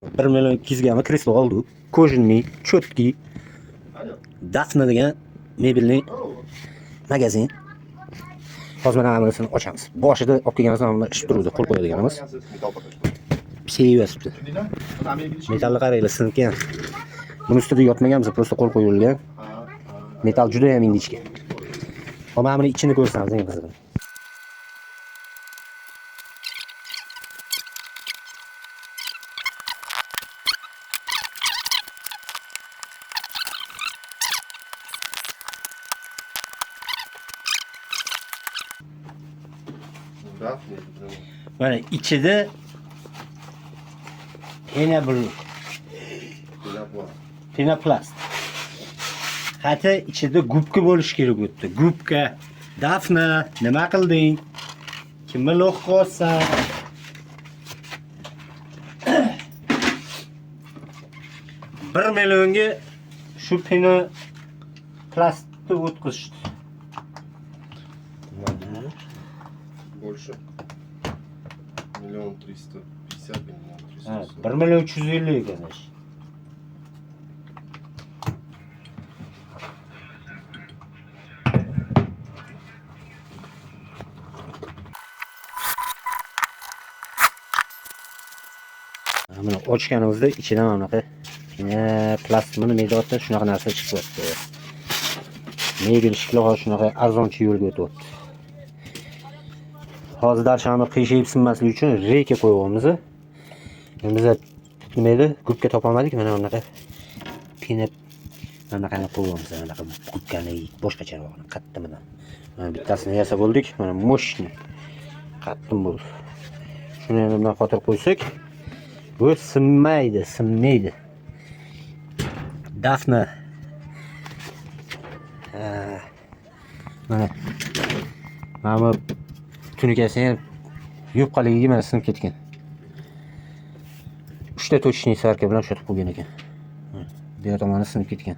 1 million 200 gami kreslo oldik. Кожаный, четкий. Dafna degan mebelni magazin. Hozir mana bunisini ochamiz. Boshida olib kelganimiz mana ishib turuvdi, qo'l qo'yadiganimiz. Pishib. Metalni qaranglar, sinib ketgan. Buni ustida yotmaganmiz, просто qo'l qo'yilgan. Metal juda ham ingichka. Hop, mana buni ichini ko'rsamiz eng qizig'i. Mana ichida penoplast. Hatto ichida gubka bo'lishi kerak o'tdi. Gubka. Dafna, nima qilding? Kimni lo'q qilyapsan? 1 millionga shu penoplastni o'tkazishdi. Больше. 1 350 000, 1 Ha, 340. 1 million 350 ekan. Mana ochganimizda ichidan mana bunaqa plastmi nima deyapti, shunaqa narsa chiqyapti. Mebel shikli hozir shunaqa arzonchi yo'lga o'tyapti. Hozir darshani qiyshayib sinmasligi uchun reyka qo'yyapmiz. Endi biz nima edi? Gubka topolmadik. Mana bunaqa pina mana bunaqani qo'yyapmiz. Mana bunaqa gubkani boshqacharog'ini qattimidan. Mana bittasini yasab bo'ldik. Mana мощный qattim bo'ldi. Shuni endi bundan qotirib qo'ysak, bu sinmaydi, sinmaydi. Dafna. Mana mana bu tunikasi ham yupqaligiga mana sinib ketgan. 3 ta точечный сварка bilan ushatib qo'ygan ekan. Bu yoq tomoni sinib ketgan.